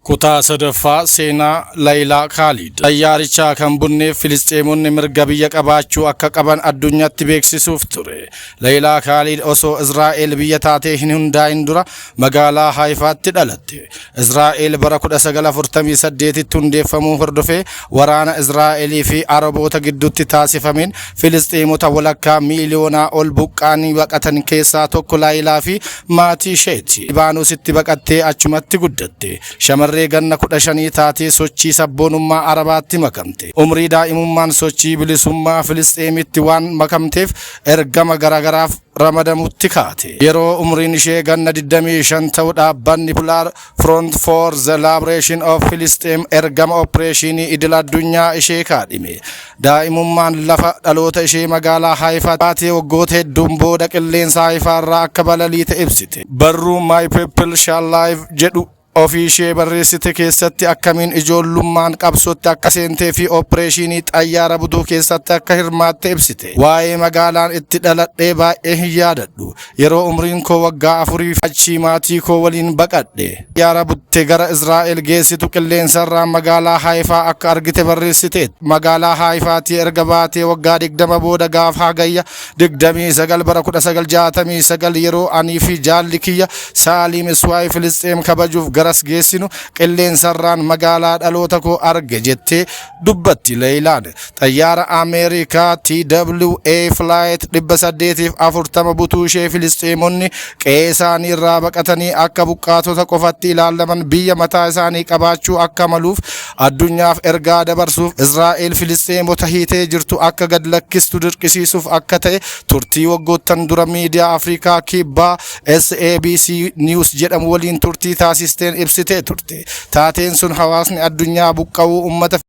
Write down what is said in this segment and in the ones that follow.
Kutaa sadaffaa, seenaa Laayilaa Kaalid. Xayyaarichaa kan bunneef Filisxeemonni mirga biyya qabaachuu akka qaban addunyaatti beeksisuuf ture. Laayilaa Kaalid osoo Israa'el biyya taatee hin hundaa'in dura magaalaa Haayifaatti dhalatte. Israa'el bara 1948tti hundeeffamuu hordofee waraana Israa'elii fi Araboota gidduutti taasifameen Filisxeemota walakkaa miiliyoonaa ol buqqaanii baqatan keessaa tokko Laayilaa fi maatii isheeti. Libaanoositti baqattee achumatti guddatte. Shamarree ganna 15 taatee sochii sabboonummaa Arabaatti makamte. Umrii daa'imummaan sochii bilisummaa Filisxeemitti waan makamteef ergama garaagaraaf ramadamutti kaate. Yeroo umriin ishee ganna 25 ta'u dhaabbanni Popular Front for the Liberation of Filisxeem ergama opereeshinii idil addunyaa ishee kaadhime. Daa'imummaan lafa dhaloota ishee magaalaa Haayifaa baatee waggoota hedduun booda qilleensa Haayifaa irraa akka balaliite ibsite. Barruu "My People Shall Live" jedhu ofii ishee barreessite keessatti akkamiin ijoollummaan qabsootti akka seentee fi opereeshinii xayyaara butuu keessatti akka hirmaatte ibsite. "Waa'ee magaalaan itti dhaladhee baay'ee hin yaadadhu. Yeroo umriin koo waggaa 4 achii maatii koo waliin baqadhe." Xayyaara buttee gara Israa'el geessitu qilleensarraa magaalaa Haayifaa akka argite barreessiteet. Magaalaa Haayifaatii erga baatee waggaa 20 booda gaafa Hagayya 29 bara 1969 yeroo anii fi jaalli kiyya Saaliim Iswaay Filisxeem kabajuuf garas geessinu qilleensarraan magaalaa dhaloota koo arge jettee dubbatti Leeyilaan. Xayyaara Ameerikaa TWA Flight 840 butuu ishee Filisxeemonni qe'ee isaanii irraa baqatanii akka buqqaatota qofatti ilaalaman biyya mataa isaanii qabaachuu akka maluuf addunyaaf ergaa dabarsuuf, Israa'el Filisxeemota hiitee jirtu akka gad lakkistu dirqisiisuuf akka ta'e turtii waggoottan dura miidiyaa Afrikaa Kibbaa SABC News jedhamu waliin turtii taasisteen ibsitee turte. Taateen sun hawaasni addunyaa buqqa'uu uummata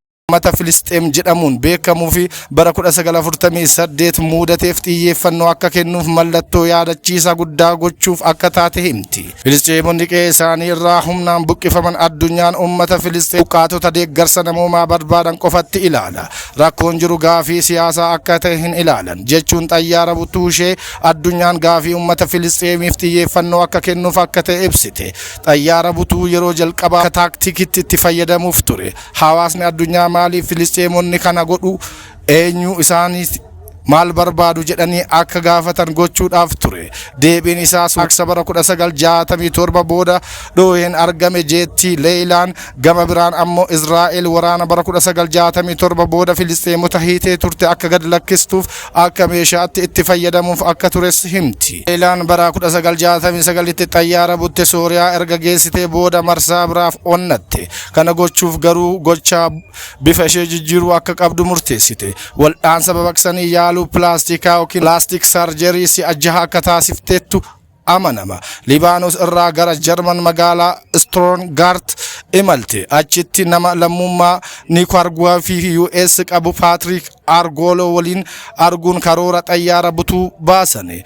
Filisxeem jedhamuun beekamuu fi bara 1948 muudateef xiyyeeffannoo akka kennuuf mallattoo yaadachiisaa guddaa gochuuf akka taate himti. Filisxeemonni qe'ee isaanii irraa humnaan buqqifaman addunyaan uummata Filisxeem buqqaatota deeggarsa namoomaa barbaadan qofatti ilaala. Rakkoon jiru gaafii siyaasaa akka ta'e hin ilaalan jechuun xayyaara butuu ishee addunyaan gaafii uummata Filisxeemiif xiyyeeffannoo akka kennuuf akka ta'e ibsite. Xayyaara butuu yeroo jalqabaa akka taaktikitti itti fayyadamuuf ture. Hawaasni addunyaa maaliif Filisxeemonni kana godhu, eenyu isaanii, maal barbaadu jedhanii akka gaafatan gochuudhaaf ture. Deebiin isaa saaksa bara 1967 booda dhooheen argame jeetti Leeyilaan. Gama biraan ammoo Israa'el waraana bara 1967 booda Filisxeemota hiitee turte akka gad lakkistuuf akka meeshaatti itti fayyadamuuf akka tures himti. Leeyilaan bara 1969tti xayyaara butte Sooriyaa erga geessitee booda marsaa biraaf onnatte. Kana gochuuf garuu gochaa bifa ishee jijjiiruu akka qabdu murteessite. Waldhaansa babaqsanii yaaluu pilaastikaa yookiin plastic surgery si'a jaha akka taasifteettu amanama. Libaanos irraa gara Jarman magaalaa Stuttgart imalte. Achitti nama lammummaa Nikaraaguwaa fi US qabu Patrick Argolo waliin arguun karoora xayyaara butuu baasane.